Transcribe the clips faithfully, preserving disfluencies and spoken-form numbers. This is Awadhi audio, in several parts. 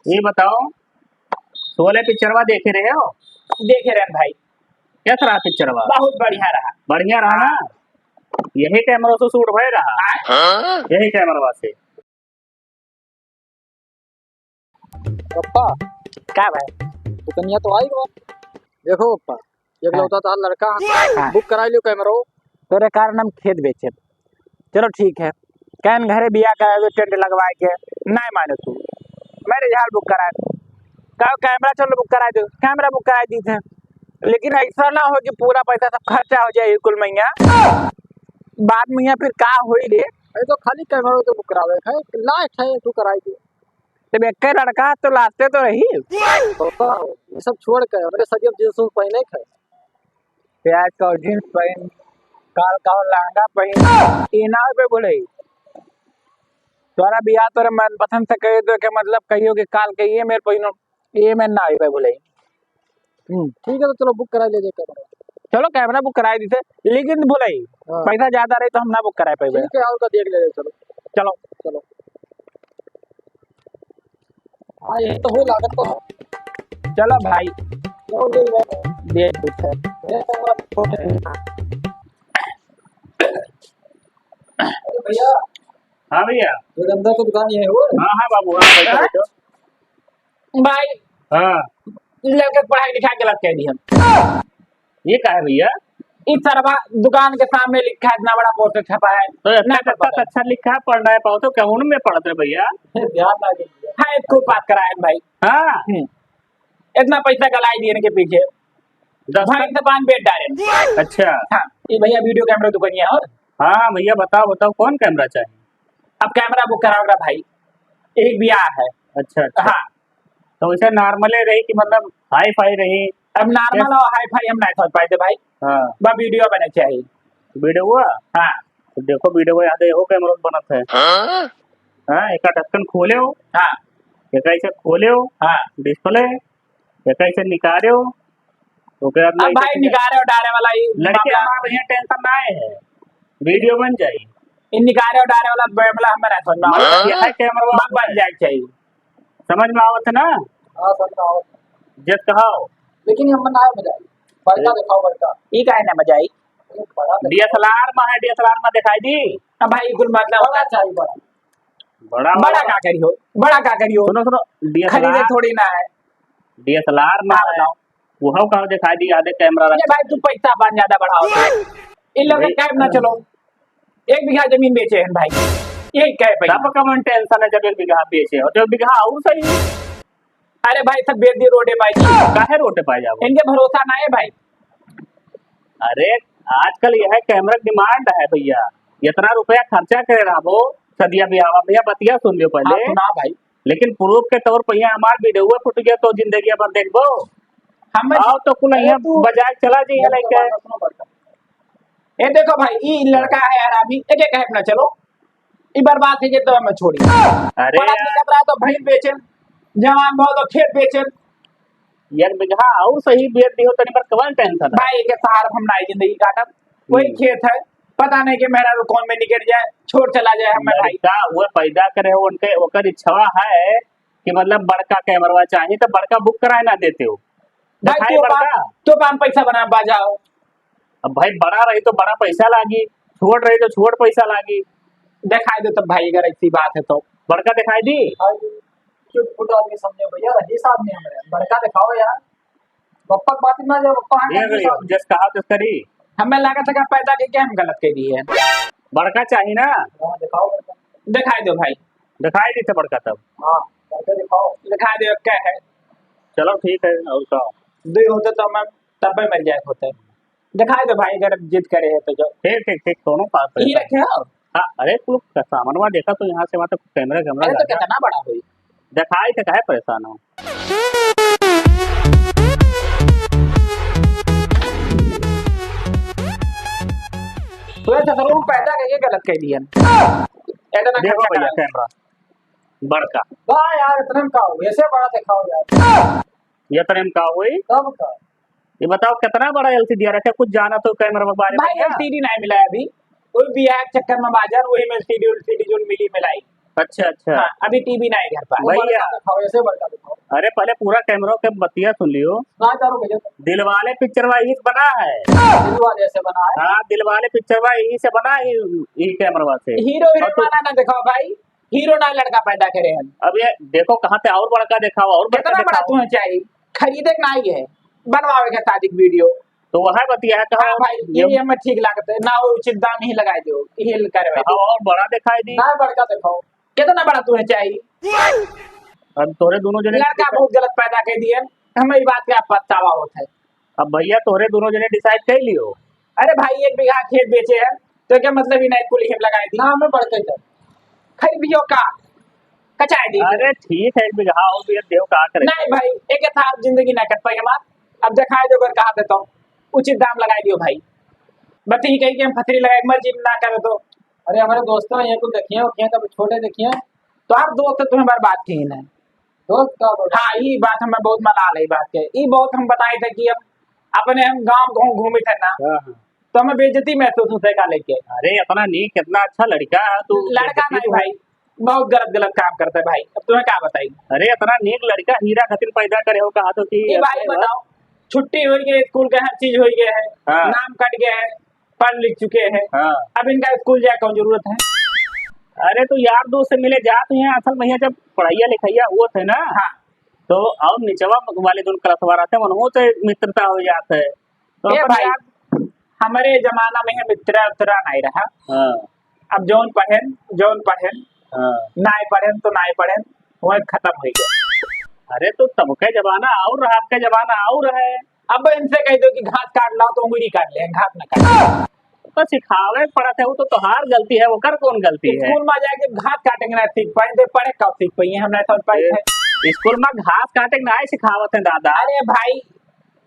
ये बताओ, शोले पिक्चरवा देखे रहे हो? देखे रहे भाई। कैसा रहा पिक्चरवा? बहुत बढ़िया रहा। बढ़िया रहा ना? यही कैमरा से शूट भय रहा। हाँ? यही कैमरवा से। पप्पा। का भाई? दुकनिया तो आई गो। देखो पप्पा, एक हाँ। लौता तोहार लड़का है, हाँ। बुक कराई लियो कैमरो। तोरे कारण हम खेत बेचे। चलो ठीक है, कहन घरे बियाह कराए दो टेंट लगवाए के, नाय माने तू। मैरिज हॉल बुक कराए दो, का कैमरा चलो बुक कराए दो, कैमरा बुक कराए दी थे, लेकिन ऐसा ना हो कि पूरा पैसा सब खर्चा हो जाए कुल मैया। बाद में यहाँ फिर का होई रे? अरे तो खाली कैमरा तो बुक करावे है, लास्ट है तू कराई दे। तब एक लड़का तो लास्टे तो रही। बाबा, ये सब छोड़ के हमरे सदियम जींस ऊंस पहने के। प्याज का जींस पहन, काल का लहंगा पहन, ई ना पे बोले। तोरा बियाह तोरे मनपसंद से कही दो के मतलब कहियो कि काल के ये मेरे पहिनो, ये मैं ना आई पे बोले। हम्म। ठीक है, तो चलो बुक करा ले जाए कैमरा। चलो कैमरा बुक कराई दीते, लेकिन बोले हाँ। पैसा ज्यादा रही तो हम ना बुक कराए पाएबे। ठीक है, और का देख ले, चलो। चलो। चलो। हाँ, ये तो हो लागत तो है। चलो भाई। चलो, दे दे। दे दे। ये कैमरा फोटो है। अरे भैया। हाँ भैया। ये अंदर की दुकान ये हो? हाँ, हाँ बाबू, हाँ, बैठो, हाँ? बैठो। भाई, हाँ। लड़के के पढ़ाई लिखाई गलत कह दी हम। ये का है भैया? इस सरवा दुकान के सामने लिखा है, इतना बड़ा पोस्टर छपा है। तो इतना ना पढ़ पाता। अच्छा लिखा है, पढ़ रहे पाओ तो क्या उनमें पढ़त रहे भैया? ध्यान ना दीजिए। हाँ, एक को पास कराए भाई। हाँ। हम्म। इतना पैसा गलाई दिए इनके पीछे। दस भाई तक। से पान बेच डाले। अच्छा। हाँ, ये भैया वीडियो कैमरा दुकानिया और हाँ भैया, बताओ, बताओ, कौन कैमरा चाहिए? अब कैमरा बुक कराओगा भाई, एक ब्याह है। अच्छा, अच्छा। हाँ। तो वैसे नॉर्मले रही कि मतलब हाई फाई रही? अब नॉर्मल कैस- और हाई फाई हम नहीं समझ पाए थे भाई। हाँ। बस वीडियो बने चाहिए। वीडियो हुआ? हाँ। तो देखो, वीडियो याद है, हो कैमरा बनत है। हाँ? हाँ, एक ढक्कन खोले हो। हाँ। एक ऐसे खोले हो। हाँ। डिस्प्ले, एक ऐसे निकाले हो। ओके, अब अब नहीं भाई, तो निकाले और डाले वाला ही लड़के मामला। हमारे यहाँ टेंशन ना आए है, वीडियो बन जाए। इन निकाले और डाले वाला मामला हमें ना समझ में मतलब, आवत। यह कैमरा बन, बन जाए चाहिए। समझ में आवत है ना? हाँ, समझ में आवत है। जस कहाओ। लेकिन ये मन ना आए मजा आई। बड़का ये दिखाओ, बड़का। ये काहे ना मजा आई? अरे, बड़ा दिखाओ। डीएसएलआर में है, डीएसएलआर में दिखाई दी। अब भाई, कुल मतलब बड़ा चाहिए, बड़ा। बड़ा बड़ा वाला। का करियो? बड़ा का करियो? सुनो, सुनो, डीएसएलआर खरीदे थोड़ी ना है। डीएसएलआर में हाँ, है। बताओ। वो का दिखाई दी, आधे कैमरा ये रखा भाई, है। तू पैसा बांध ज्यादा बढ़ाओ। इन लोग वही। का ना चलो। एक बीघा जमीन बेचे हैं भाई, यही कहे पैसा। तब कमन टेंशन है जब एक बीघा बेचे हो, तो एक बीघा और सही। अरे भाई, सब बेच दिए रोडे पाई। काहे रोडे पाई जाओ? इनके भरोसा ना है भाई। अरे, आजकल यह कैमरा डिमांड है भैया, इतना रुपया खर्चा करे रहबो, सदिया बियाह में, भैया बतिया सुन लियो पहले। हाँ, सुना भाई। लेकिन प्रूफ के तौर पर यहाँ हमार वीडियो फुट गया तो जिंदगी भर देखबो। हम आओ तो कुल अरे यहाँ तू बजाय चला जाइए सुनो, लेके। सुनो, सुनो, ए देखो भाई, ई लड़का है हरामी, एक एक है ना, चलो, ई बर्बाद है, ये तो हमें छोड़ी। अरे बड़ा यार। दिक्कत रहा तो भैंस बेचन, जवान बहुत तो खेत बेचन। एक बीघा और सही बेच दियो, तनी पर कवन टेंशन है? भाई, के सहारा हम नाई जिंदगी काटब, वही हम्म। खेत है, पता नहीं कि मेरा कौन में निकल जाए, छोड़ चला जाए हमें भाई। लड़का वो पैदा करे हो, उनके, ओकर इच्छा है कि मतलब बड़का कैमरवा चाहिए, तो बड़का बुक कराए ना देते हो। भाई, दिखाए तू बड़का। पान, तू पान पैसा बना, बाजाओ। अब भाई, बड़ा रही तो बड़ा पैसा लागी, छोट रही तो छोट पैसा लागी। दिखाई दो तब भाई, अगर ऐसी बात है तो। बड़का दिखाई दी? हाँ जी, क्यों छोटा आदमी समझे भैया, रईस आदमी हमारे, बड़का दिखाओ यार। बप्पा की बात में ना जाओ, बप्पा है ये रईस करियो, आदमी। जस कहा तस करी। हमें लगा था कि पैदा के क्या हम गलत कह दिए हैं। बड़का चाहिए ना? हाँ, दिखाओ बड़का। दिखाई दो भाई। दिखाई दी थे बड़का तब। हाँ, बड़का दिखाओ। दिखाई दो, क्या है? चलो ठीक है, और का? दो होते तो हम तब भी मर जाए होते। दिखाई दो भाई, अगर जिद करे है तो जो। ठीक, ठीक, ठीक, दोनों पास यही है। रखे हो? हाँ, अरे, तू सामानवा देखा तो यहाँ से वहाँ तक कैमरा, कैमरा अरे, तो लगा। कितना बड़ा होई? दिखाई तो काहे परेशान हो? तो ऐसा करो, हम पैदा करके गलत कह दिया। ऐसा ना देखो खर्चा भैया, करा। कैमरा बड़का। वाह यार, इतने में का हो? ऐसे बड़ा दिखाओ यार। ये इतने में का होई? तब का? ये बताओ, कितना बड़ा एलसीडी आ रखा है? कुछ जाना तो कैमरा के बारे में भाई, क्या? एलसीडी नहीं मिला है अभी। कोई बियाह के चक्कर में बाजार, वही में एलसीडी, एलसीडी जो मिली मिलाई। अच्छा, अच्छा। हाँ, अभी टीवी ना है घर पर। भैया। बड़का दिखाओ, ऐसे बड़का दिखाओ। अरे, पहले पूरा कैमरा के बतिया सुन लियो। ना करो भैया। दिलवाले पिक्चरवा यही से बना है। दिलवाले से बना है? हाँ, दिलवाले पिक्चरवा यही से बना है, यही कैमरवा से। हीरो और तू हीरोइन ना दिखाओ भाई, हीरो ना लड़का पैदा करे हैं। अब ये देखो, कहाँ से और बड़का दिखाओ, और बड़का कितना बड़ा दिखाओ। तुम्हें चाहिए? खरीदे के नहीं है, बनवावे के शादी की वीडियो। तो वह बतिया है, कहाँ हाँ भाई, ये ये हमें ठीक लागत है ना, वो उचित दाम ही लगाई दो, ये करवाई दो। कहाँ और बड़ा दिखाई दी? ना बड़का दिखाओ, कितना बड़ा तुम्हें चाहिए? अब तोरे दोनों जने लड़का बहुत गलत पैदा कर दिए, हमें ये बात का पछतावा होता है। अब भैया, तोरे दोनों जने डिसाइड कर लियो। अरे भाई, एक बीघा खेत बेचे हैं, तो क्या मतलब ही नहीं, कुल हिम लगाई दी। ना, हमें बढ़ते थे। खरीद भी हो का? कचाई दी। अरे ठीक है, एक बीघा और भी देव का करे। नहीं भाई, एक साथ जिंदगी ना कट पाई हमार। अब दिखाई दो, अगर कहा देता हूँ, उचित दाम लगाई दियो भाई। बती कही कि हम फतरी लगाए, मर्जी ना करे तो। अरे हमारे दोस्तों, ये कुल देखिए, वो क्या कभी छोटे देखिए। तो आप दोस्त तुम्हें बर्बाद किए ना। दोस्त का बोल? हाँ, ये बात हमें बहुत मलाल है, ये बात के। ये बहुत हम बताए थे कि अब अपने हम गांव घूम, घूमे थे ना, हाँ, हाँ। तो हमें बेइज्जती महसूस होते का लेके। अरे, इतना नीक, इतना अच्छा लड़का है तू, लड़का बेइज्जती नहीं तो भाई, बहुत गलत, गलत काम करता है भाई। अब तुम्हें क्या बताई? अरे, इतना नीक लड़का हीरा खातिर पैदा करे हो, कहा तो कि ये भाई ऐसे हो। बताओ, छुट्टी हो गई, स्कूल का हर चीज हो गया है, हाँ। नाम कट गया है, पढ़ लिख चुके हैं। हाँ। अब इनका स्कूल जाए कौन जरूरत है? अरे, तो यार दोस्त से मिले जात हैं, असल में यहाँ जब पढ़ाइया लिखाइया हुआ थे ना, हाँ। तो और निचवा वाले जोन क्लास वाला रहते हैं, उनहू से मित्रता हो जात है। तो ए अपन भाई, यार हमारे जमाना में है मित्रा उतरा नहीं रहा। हाँ। अब जौन पढ़ेन, जौन पढ़ेन, हाँ। नाय पढ़ेन तो नाय पढ़ेन, वह खत्म हो गया। अरे, तो तब के जमाना और रहा, अब के जमाना और है। अब इनसे कह दो कि घास काट लाओ तो उंगली काट ले, घास ना काट। तो सिखावे पड़त है, वो तो तोहार गलती है, ओकर कौन गलती है? स्कूल में जाके घास काटे के ना सीख पाए, तो पढ़े कब सीख पाइए? हम नहीं समझ पाए ए, थे। स्कूल में घास काटे के ना सिखावत है दादा। अरे भाई,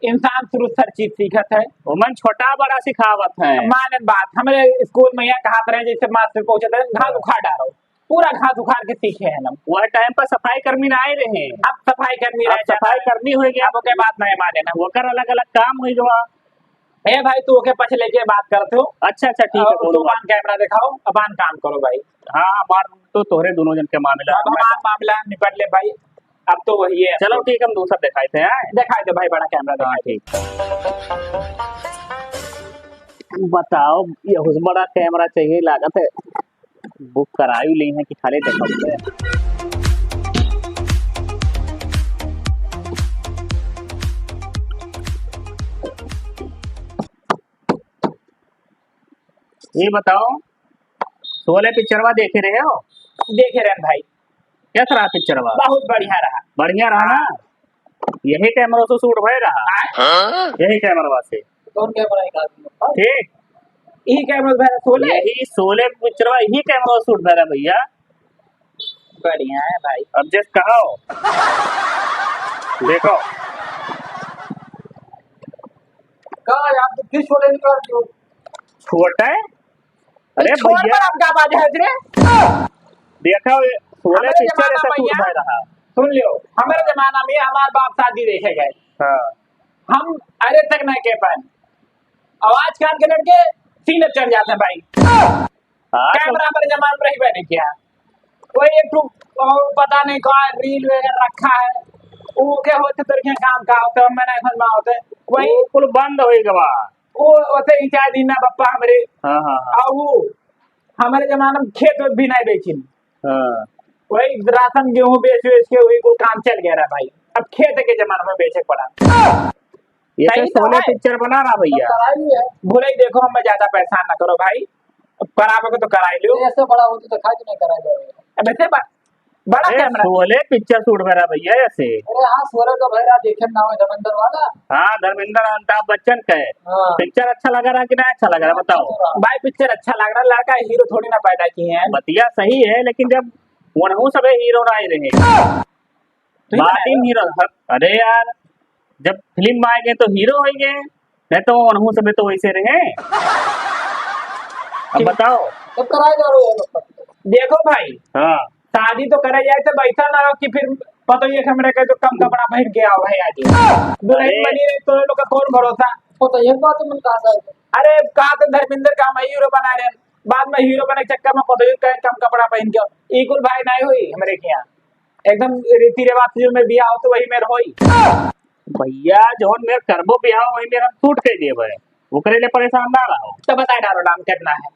इंसान शुरू से हर चीज सीखत है। ओमन छोटा बड़ा सिखावत है। मानत बात, हमारे स्कूल में यहाँ कहात रहे, जैसे मास्टर पूछे थे, "घास उखाड़ डालो।" पूरा घास उखाड़ के सीखे हैं हम। वह टाइम पर सफाई कर्मी ना आए रहे। अब सफाई कर्मी अब रह जाता सफाई है। कर्मी हो गया। अब ओके बात नहीं माने ना। ओकर अलग-अलग काम हो गवा। ए भाई, तू ओके पछ लेके बात करत हो। अच्छा, अच्छा, ठीक है, और बोलो तू बात। अपान कैमरा दिखाओ, अपान काम करो भाई। हाँ, हाँ, मार तो तोहरे दोनों जन के मामला अब है। हमार मामला निपट ले भाई, अब तो वही है। चलो ठीक, हम दूसरा दिखाए थे, हैं? दिखाई दे भाई, बड़ा कैमरा हाँ, दिखाई दे। ठीक। बताओ, ये हुस बड़ा कैमरा चाहिए लागत है, बुक कराई ली है कि खाली देखब से? ये बताओ, शोले पिक्चरवा देखे रहे हो? देखे रहे भाई। कैसा रहा पिक्चरवा? बहुत बढ़िया रहा। बढ़िया रहा ना? यही कैमरा से शूट भय रहा। हाँ? यही कैमरवा से। कौन कैमरा निकाल दिया? ठीक। यही कैमरा भय रहा, शोले? यही शोले पिक्चरवा, यही कैमरा शूट भय रहा भैया। बढ़िया है भाई। अब जस कहा हो? देखो। का यार, तू फिर शोले निकाल दियो। छोटा है? अरे छोड़ भैया। पर आपका आवाज है रे। देखा, ये शोले हमारे पिक्चर जमाना ऐसा में शूट यार, भय रहा। सुन लियो, हमारे हाँ। जमाना में हमारे बाप शादी देखे गए। हाँ। हम अरे तक नहीं कह पाए। आवाज काट के लड़के सीने चढ़ जाते हैं भाई। हाँ, तो कैमरा हमारे जमाना में रही नहीं क्या? कोई एक ठो, अ, पता नहीं कहाँ रील वगैरह रखा है, वो के होते तो क्या काम का होता है, मैं नहीं समझ में होते। वही वो कुल बंद हो गवा। वो वैसे ही चाहे दिन ना बप्पा हमरे। हाँ, हाँ, हाँ। और वो हमारे जमाना में खेत वेत भी नहीं बेचिन। हाँ। वही राशन गेहूं बेच, बेच के वही कुल काम चल गया रहा भाई। अब खेत के जमाना में बेचे पड़ा। ये सही तो शोले है। पिक्चर बना रहा भैया। तो कराई है। भले ही देखो, हमें ज्यादा परेशान ना करो भाई। अब करावे को तो कराई लो। ऐसे बड़ा हो तो दिखा के नहीं कराई जाएगा। अब ऐसे बा-, बड़ा अरे, कैमरा। शोले पिक्चर शूट भय रहा भैया ऐसे। अरे हाँ, शोले तो भय रहा, देखे ना हो धर्मेंद्र वाला। हाँ, धर्मेंद्र और अमिताभ बच्चन का है। हाँ। पिक्चर अच्छा लग रहा कि ना अच्छा लग रहा, हाँ, बताओ। अच्छा लग रहा। भाई, पिक्चर अच्छा लग रहा, लड़का हीरो थोड़ी ना पैदा किए हैं। बतिया सही है, लेकिन जब वनहू सबे हीरो ना आए रहे। तू ही बाद बनाया में ना? हीरो, अरे यार, जब फिल्म में आए गए तो हीरो हो गए, नहीं तो वनहू सबे तो वैसे रहे। अब ठीक। बताओ। तो कराए जा रहे हो। देखो भाई, हाँ। शादी तो करे जाए तो वैसा ना हो कि फिर पता ही है हमरे के तो कम कपड़ा पहन के आओ भाई आगे। दुल्हन अरे। बनी रही तो लोग का कौन भरोसा? वो तो एक बात मन कहा था। अरे कहा तो धर्मेंद्र का हम हीरो बना रहे हैं। बाद में हीरो बने के चक्कर में पतोहियो कहे कम कपड़ा पहन के, ई कुल भाई नाहीं होई हमरे के यहाँ। एकदम रीति रिवाज से जो में बियाह हो तो वही मेर होई। भइया, जौन मेर करबो बियाह, वही मेर हम shoot कर देबे, ओकरे लिए परेशान ना रहो। तो बताए डालो, नाम कितना है?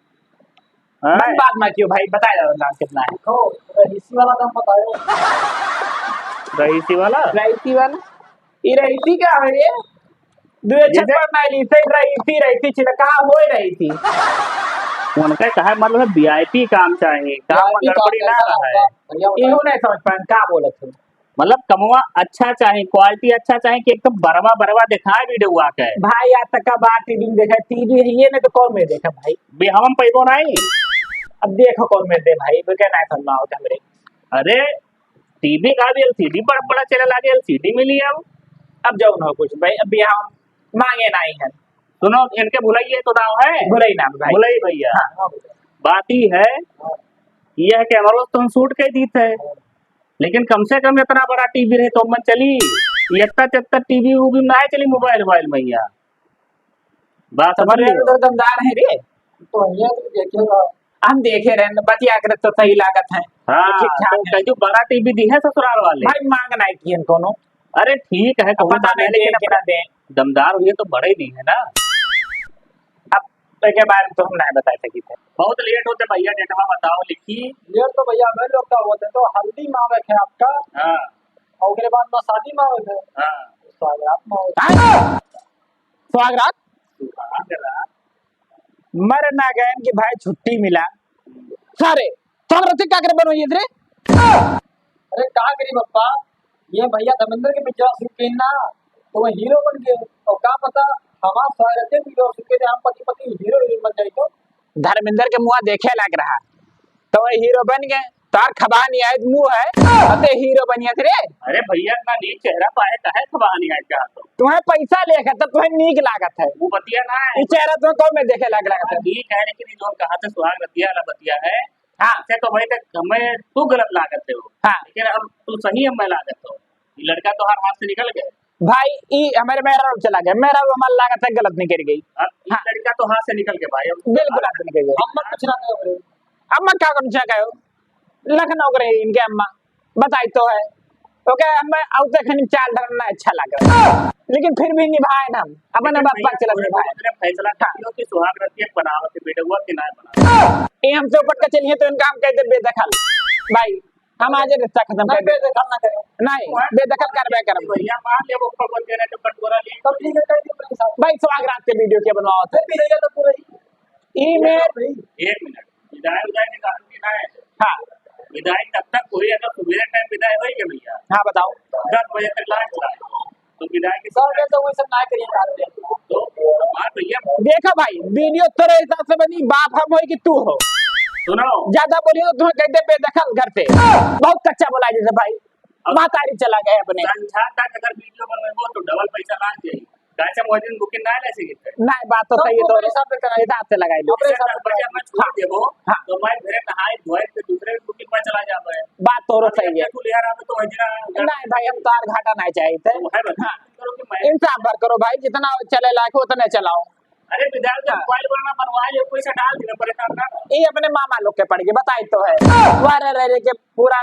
हाँ। मन बात मत कियो भाई, बताए डालो, नाम कितना है? तो रईसी वाला नाम बताओ। रईसी वाला? रईसी वाला? ई रईसी का है रे? दुए जैसे छप्पर नाई ली, सही रईसी, रईसी छिलका होए रईसी। उनका कहा मतलब है VIP काम चाही, काम में VIP काम गड़बड़ी ना चाही, रहे। बढ़िया बताओ। इहो नहीं समझ पाए का बोलत हो। मतलब कमवा अच्छा चाही, quality अच्छा चाही कि एकदम बरवा बरवा दिखाए video आके। भाई आज तक का बात टीवी में देखा, टीवी है ये नहीं तो कौन में देखा भाई? बे हम पैबो नहीं। अब देखो कौन में दे भाई, वो क्या नहीं सुनना होता हमरे। अरे टीवी का भी LCD बड़ा बड़ा चले लागे, LCD मिली अब। अब जाओ ना कुछ भाई, अब यहाँ मांगे नहीं है। सुनो, इनके भुलाइए तो दाव है। भुलाई ना भाई। भुलाई भइया। हाँ, हाँ, भुलाई। बात ई है, हाँ। यह कैमरा तो हम shoot कर दी थे, लेकिन कम से कम इतना बड़ा टीवी रहे तो मन चली। इतना इतना टीवी वो भी ना चली, मोबाइल वोबाइल में यार। बात समझ अरे, लियो। तो दमदार है रे। तो ये तो देखेगा। हम देखे रहे, बतिया करे तो सही लागत है। हाँ, ठीक ठाक तो है। कह दो, बड़ा टीवी दी है ससुराल वाले। भाई, मांग ना किए कोनो। अरे, ठीक है, कहूँ पता तो नहीं, नहीं, लेकिन दे के ना दे। दमदार हुए तो बड़े नहीं है ना। अब एके बारे में तो हम नहीं बता सकी थे। बहुत लेट होते भइया, डेटवा बताओ, लिखी। लेट तो भइया हमें लोग का होते, तो हल्दी मावे थे आपका। हाँ। और ओकरे बाद में शादी मावे थे। हाँ। स्वागरात मावे थे। हाँ। स्वागरात? स्वागरात। मर ना गयन कि भाई छुट्टी मिला। सारे, स्वागरात का करे बनवाइए रे? अरे का करी बप्पा, ये भइया धर्मेंद्र के पिक्चर shoot किन ना, तो वो हीरो बन गए। और का पता हमार स्वागरात के वीडियो shoot के हम पति पत्नी हीरो हीरोइन बन जाई तो। धर्मेंद्र के मुँह देखे लाग रहा, तो वो हीरो बन गए। तार खबान याद मुँह है, अते हीरो बनिया थे रे। अरे भइया, इतना नीक चेहरा पाए काहे खबान याद का तो? तुम्हें पैसा लेके तब तुम्हें नीक लागत है। वो बतिया ना है। ये चेहरा तुम्हें कौन में देखे लाग रहा है? नीक है, लेकिन ये जो कहा थे सुहाग रतिया वाला बतिया है, हाँ। से तो भाई तक हमें तू गलत लागत है हो। हाँ। लेकिन अब तू सही है, मैं लागत हो। ये लड़का तो हर हाथ से निकल गए। भाई, ई हमारे मेहरारू चला गया, मेहरारू हमारे लागत है गलत निकल गई। अब ये हाँ। लड़का तो हाथ से निकल गया भाई, अब बिल्कुल हाथ से निकल गया। अम्मा कुछ ना कहो रे। अम्मा का कम से कहो, लखनऊ के रही इनके अम्मा, बताई तो है। ओके, हमें आउते खनी चाल ढलना अच्छा लग रहा है, लेकिन फिर भी निभाए ना हम, अपन लेकिन अब भैया, बात चला थोड़ा निभाए। बहुत फैसला कर लो कि सुहाग रतिया बनावत है, बेटवा के ना बनावत। ये हम चौपट के चलिए तो इनका हम कह दे बेदखल। भाई, हम आज रिश्ता खत्म कर दे। बेदखल ना करो। नहीं, बेदखल करबे करब। भैया, मान ले, वो ऊपर बोल दे रहे तो कटोरा ले। तो ठीक है, कर दियो अपने साथ। भाई, सुहाग रात के वीडियो क्या बनवाओ थे? फिर भैया तो पूरा ही ई में एक मिनट, विदाई उदाई के गारंटी ना है। हाँ। विदाई तब तक हुई, अगर सुबेरे टाइम विदाई होई के भैया। हाँ, बताओ। दस बजे तक लास्ट है, तो विदाई के सब ये तो वही सब ना करिए, जानते हैं। तो हमार भैया देखा भाई, वीडियो तोरे हिसाब से बनी, बाप हम होई कि तू हो। सुनो। ज्यादा बोलियो तो तुम्हें कह दे बेदखल घर से। बहुत कच्चा बोला जैसे भाई। अब महतारी चला गए अपने। संझा तक अगर वीडियो बनवेबो तो डबल पैसा लाग जाई। गाचा मोहजिन बुकिंग ना ले सके थे। नहीं, बात तो तो सही है, वो तो मेरे हिसाब से कराई। हिसाब से लगाई लो। अपने हिसाब से बच्चा मैं छोड़ हाँ। देबो, हाँ। तो मैं घरे नहाए धोए के दूसरे बुकिंग पर चला जाबे। बात तो और अब सही है। तू लिया रहा तो वही ना। नहीं भाई, हम तार घाटा नहीं चाहिए थे। तो वही बता, हाँ। करो कि मैं इंसाफ भर करो भाई, जितना चले लायक हो उतने चलाओ। अरे विधायक जब हाँ। मोबाइल बनवा बनवा ले, कोई से डाल देना, परेशान ना हो। ये अपने मामा लोग के पड़ गए, बताई तो है। वाह रे रे रे के पूरा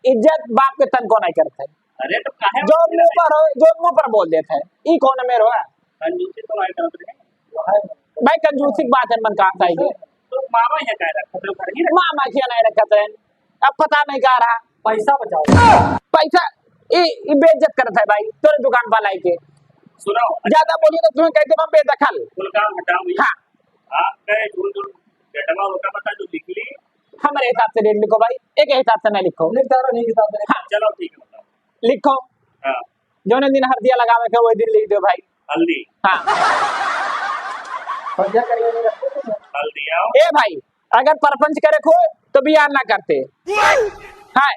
इज्जत बाप के तनको नहीं करते। अरे तो काहे जो बात मुंह करते? पर हो, जो मुंह पर बोल देते हैं, ई कौन मेर हो? कंजूसी तो नहीं करते हैं। भाई कंजूसी की बात है, मन कहाँ से आई है? तो मामा ये कह रखा था, घर ही रखा। मामा क्या नहीं रखा था? अब पता नहीं कहाँ रहा। पैसा बचाओ। पैसा, ई, ई बेइज्जत करत है भाई, तोरे दुकान पर लाई के। सुनो। ज्यादा बोलिए तो तुम्हें कहते हम बेदखल। कुल काम हटाओ भैया। हाँ। आप कहे झूठ झूठ डेटवा होता पता जो लिख ली। हमारे हिसाब से डेट लिखो भाई, एक हिसाब से ना लिखो। लिख डालो, नहीं हिसाब से। हाँ। चलो ठीक है, बताओ। लिखो। हाँ। जौने दिन हरदिया लगावे के, वही दिन लिख दो भाई। हल्दी। हाँ। हरदिया करिए नहीं रखते थे। हल्दी आओ। ए भाई, अगर परपंच करे को तो बियाह ना करते। हाँ,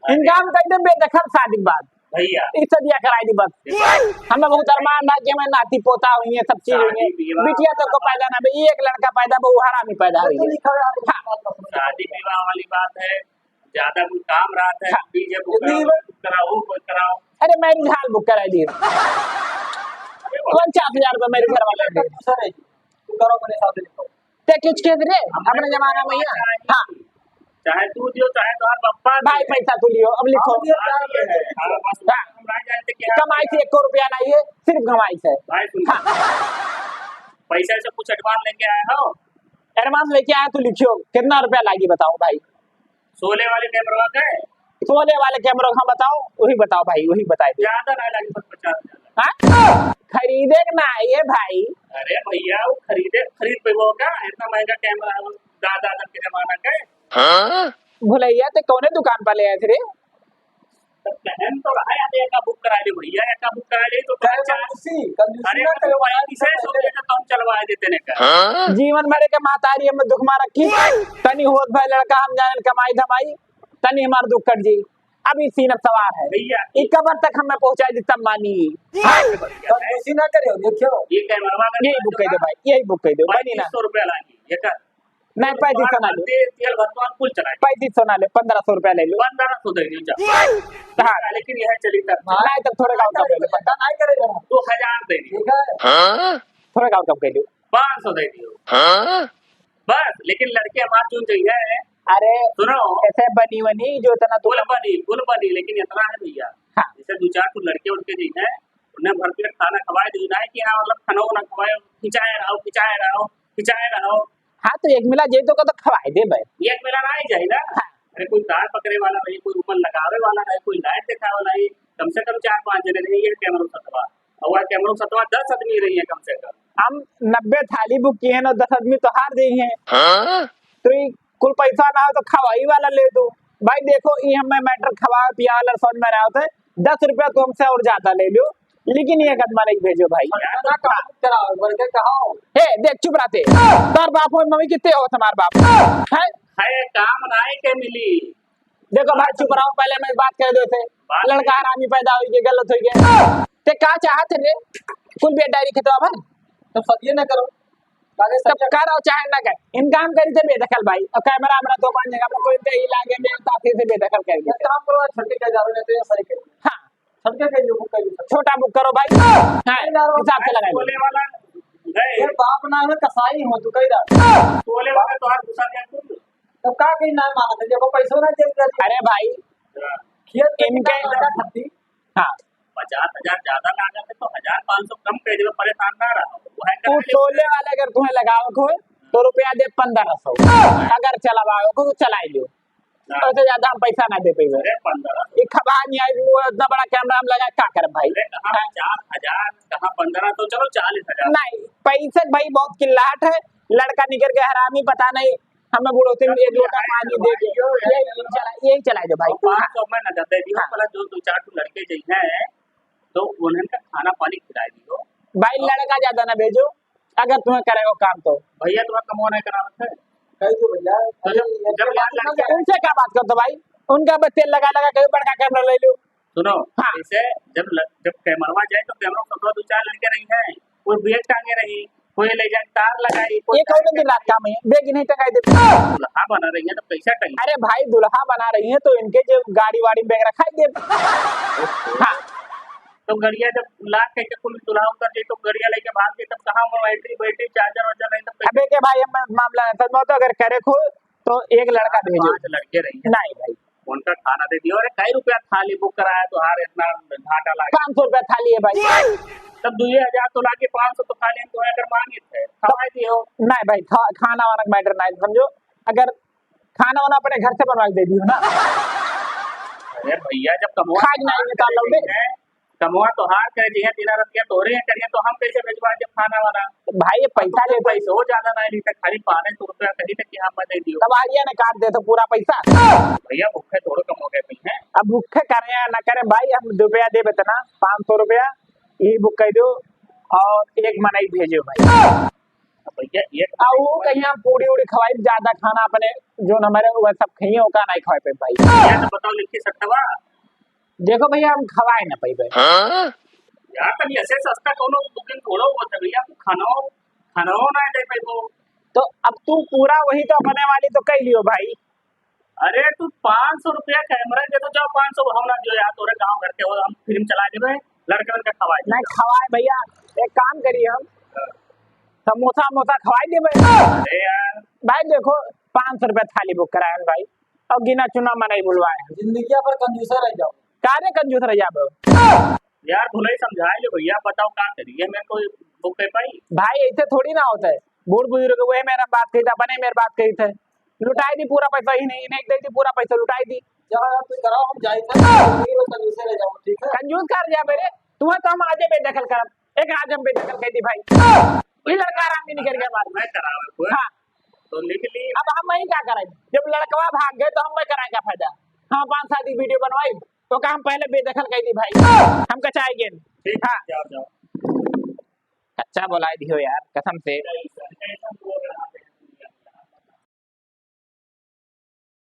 इनका हम कह दे बेदखल शादी के बाद। भैया। ई सदिया कराई दी बस। हमें बहुत अरमान रहा कि हमें नाती पोता हुई है, सब चीज हुई है। शादी विवाह बिटिया तो को पैदा ना भई, एक लड़का पैदा, वो हरामी पैदा हुई है। हाँ। शादी विवाह वाली बात है, ज्यादा कुछ काम रहा था, हाँ। DJ book कराओ, वो book कराओ। अरे marriage hall book कराई दिए। अरे वाह। पचास हजार रुपये marriage घर वाले दे। तू करो अपने हिसाब से लिखो। ते कुछ कह रे, अपने जमाना में ये। हाँ। चाहे तू दियो, चाहे तोहार बप्पा भाई, दियो। पैसा तू लियो, अब लिखो। हाँ, दियो, हाँ, दियो। हाँ, बस हाँ। हम ना जानते कि कमाई से एको रुपया नहीं है, सिर्फ कमाई से। भाई, सुन। हाँ। पैसा से कुछ advance लेके आए हो? Advance लेके आए तो लिखियो, कितना रुपया लागी बताओ भाई। सोले वाले कैमरा का है? सोले वाले कैमरा का बताओ, वही बताओ भाई, वही बताई दे। ज्यादा ना लागी, बस पचास हजार। हाँ? खरीदे के ना आइए भाई। अरे भैया, वो खरीदे, खरीद पे वो का इतना महंगा कैमरा है, वो दादा के जमाना का है। हाँ? भुलैया ते कौने दुकान पर ले आए थे रे? तो कहन तो रहा है, अरे एका book करा ले भैया, एका book करा ले तो कहे चार कंजूसी, कंजूसी अरे ना करो, पैंतीस सौ दे तो हम चलवा देते ने का। हाँ? जीवन भरे के महतारी हमें दुख मार रखी। तनी होत भाई लड़का हम जाने कमाई धमाई, तनी हमार दुख कट जी। अभी सीन अब सवार है। भैया। ई कबर तक हमें पहुंचाई दी तब मानी। हाँ। कंजूसी ना करियो, देखियो। ये कैमरा अगर यही book कर दो भाई, यही book कर दो, बनी ना। पैंतीस सौ रुपया लागी, ये कर। नहीं, पैंतीस सौ ना ले। तेल, तेल भरवा कुल चला। पैंतीस सौ ना ले, पन्द्रह सौ रुपया ले लो। पन्द्रह सौ दे दियो, जा। हाँ। लेकिन यह चली तब। नहीं, तब थोड़े का और कम ले लो। धंधा नहीं करेगा। दो हजार दे दियो। ठीक है। हाँ? थोड़े का और कम कर लो। पाँच सौ दे दियो। हाँ? बस, लेकिन लड़के हमार जोन जइहे। अरे, सुनो। ऐसे बनी वनी जो इतना कुल दुकान बनी, कुल बनी, लेकिन इतना है भैया। हाँ। जैसे दो चार ठो लड़के उनके जइहे, उन्हें भर पेट खाना खवाए दी ना है कि हाँ, मतलब, खाना वाना खवाए, खिंचाए रहो, खिंचाए रहो, खिंचाए रहो। हाँ, तो एक मिला जे तो का तो खवाए दे भाई। एक मिला ना ही जाए ना। हाँ। अरे, कोई तार पकड़े वाला रही, कोई ऊपर लगावे वाला रही, कोई लाइट दिखावे वाला रही, कम से कम चार पांच जने रही, ये कैमरा सतवा। और वह कैमरा सतवा दस आदमी रही है कम से कम। हम नब्बे थाली book किए हैं ना, दस आदमी तो हार गई हैं। हाँ? तो ये कुल पैसा ना हो तो खवाई वाला ले दो। भाई देखो, ये हमें matter खवा पिया वाला समझ में ना होता है। दस रुपया तो हमसे और ज्यादा ले लो, लेकिन ये कदमा नहीं भेजो भाई। ना काम कराओ, बढ़ के कहो। हे, देख, चुप रहते। तार बाप हो, मम्मी कितने हो तुम्हार बाप? है? है, काम नाई के मिली। देखो भाई, चुप रहो, पहले मैं बात कर देते। बात लड़का नहीं। हरामी पैदा होई के गलत होई के। ते का चाहत रे? कुल बेटा डायरी खेतवा भर। तो सब ये ना करो। काले तब सब कर और चाहे ना कर, इनका हम करी थे बेदखल भाई। और कैमरा हमरा दुकान जगह पर कोई ते ही लागे में ताकि से बेदखल कर ये दिया। काम करो, छोटे क्या जा रहे हैं, तो ये सही करो। हाँ। छोटे के लिए book करिए। छोटा book करो भाई। हाँ, नहीं, ना, हिसाब से लगाइए। बोले वाला गए। ये बाप ना है, कसाई हो तू, कही रहा। बोले वाला तो हाथ घुसा गया तू। तो का कही ना मानत है, जब वो पैसों ना दे दिया। अरे भाई, हाँ। खेत में इनके कितना ज्यादा खपती। हाँ। पचास हजार ज्यादा लागत है तो हजार पाँच सौ कम कर देवे, परेशान ना रहो। वो है वो करके टोले वाले अगर तुम्हें लगावे को हो, तो रुपया दे पन्द्रह सौ। अगर चलावे को तो चलाई लो। हाँ। उससे ज्यादा हम पैसा ना दे पाएंगे। अरे पन्द्रह सौ। एक खबा नहीं आई, वो इतना बड़ा कैमरा हम लगा, क्या करे भाई? अरे कहाँ हाँ। पचास हजार, कहाँ पन्द्रह सौ, चलो चालीस हजार। नहीं, पैसे भाई बहुत किल्लाट है, लड़का निकल के हरामी, पता नहीं हमें बुढ़ौती में एक लोटा पानी दे दे। यही, यही चला, यही चला दो भाई। और पाँच सौ में नगद दे दियो, हाँ। पहले जो दो चार ठो लड़के जइहे, तो उन्हन का खाना पानी खिला दियो। भाई, और लड़का ज्यादा ना भेजो, अगर तुम्हें करेगा काम तो। भैया, तुम्हें कमवा नहीं करावत है? कही तो भैया, तो जब, अरे, जब ये यार क्या लड़के बात उनसे क्या बात करते भाई? उनका बस तेल लगा लगा के बड़का कैमरा ले लो। सुनो, हाँ। जैसे जब ल-, जब कैमरवा जाए तो कैमरा पकड़ो, दो चार लड़के रही हैं, कोई बैग टांगे रही, कोई ले जाए तार लगाई, कोई ये कौन तार दिन रात लगाई। काम है? बैग नहीं टंगाई देते। दुल्हा बना रही है तो कैसा टंगे? अरे भाई, दुल्हा बना रही है तो इनके जो गाड़ी वाड़ी में बैग रखा ही देते। हाँ। तो गड़िया जब लाख कह के कुल दुल्हा उतर जाए तो गड़िया लेके भाग जाए, तब कहाँ वो बैटरी, बैटरी, चार्जर वार्जर नहीं, तब कैसे? अबे के भाई, हम मामला है, सच में तो अगर करे को तो एक लड़का भेजो। पांच लड़के रही हैं। नहीं भाई। उनका खाना दे दियो। अरे, कई रुपया थाली बुक कराया, तोहार इतना घाटा लागे। पाँच सौ रुपया थाली है भाई। तब दुए हजार तो लागे, पाँच सौ तो खाली हम तुम्हें अगर मांगे थे, खवाए दियो। नहीं भाई, खा-, खाना वाना का मैटर नहीं समझो। अगर खाना वाना अपने घर से बनवा के दे दियो ना। अरे भैया, जब कमवा खाए के नहीं निकाल लो बे। कमवा तोहार करे, जइहे दिना रतिया तोहरे करिए, तो हम कैसे भेजवा देब खाना वाना? भाई, ये पैसा ले, पैसे हो ज्यादा नहीं ली, खाली पाँच सौ रुपया कही थे कि हम दे दियो। तब आइए ना, काट दे तो पूरा पैसा। भैया, भूखे थोड़ो कम हो गए हैं। अब भूखे करे या ना करे भाई, हम रुपया देब इतना, पाँच सौ रुपया, यही बुक कर दो और एक मनई भेजो भाई। भैया, एक आ, वो कहीं हम पूड़ी उड़ी खवाई, ज्यादा खाना अपने जो हमारे वो सब खाइए, ओका नहीं खवाए पे भाई। भैया, तो बताओ, लिखी सकता बा? देखो भैया, हम खवाए ना पइबे। हाँ? यार, तनी ऐसे सस्ता कोनो बुकिंग थोड़ो होत है भैया, तू खानो, खानो ना दे पइबो। तो अब तू पूरा वही तो अपने वाली तो कह लियो भाई। अरे, तू पाँच सौ रुपया कैमरा दे तो जाओ, पाँच सौ हम ना दियो यार, तोरे गाँव घर के हो, हम फिल्म चला देबे, लड़कन का खवाए नहीं देबे। खवाए भैया, एक काम करिए हम, हाँ। समोसा, समोसा खवाई देबे। अरे यार। भाई देखो, पाँच सौ रुपया थाली बुक कराए हैं भाई, और गिना चुना मनई बुलवाए हैं। जिंदगिया भर कंजूसे रह जाओ। कारे कंजूस रह जाबे? यार भुलई समझाए ले भैया, बताओ का करी, ये मेरे को बुक कर पाई? भाई ऐसे थोड़ी ना होता है, बूढ़ बुजुर्ग वही मेरा बात कही था, अपने मेरे बात कही थे, लुटाई दी पूरा पैसा, ही नहीं, इन्हें दे दी पूरा पैसा, लुटाई दी। जाओ यार, तू कराओ, हम जाए थे, जिंदगी भर कंजूसे रह जाओ, ठीक है? कंजूस कर जा मेरे, तुम्हें तो हम आजे बेदखल करब, एक आज हम बेदखल कर दी भाई। ये लड़का आराम नहीं निकल गया हमारे। मैं करावे कोई। हाँ। तो लिख ली। अब हम वही क्या करें, जब लड़कवा भाग गए तो हम वही कराए क्या फायदा? हाँ, पाँच सात वीडियो बनवाई, तो का हम पहले बेदखल कर दी भाई, हम कचाए गेन। ठीक, हाँ। जाओ, जाओ। कच्चा बोलाए दियो यार, कसम से। नहीं, सर, ऐसा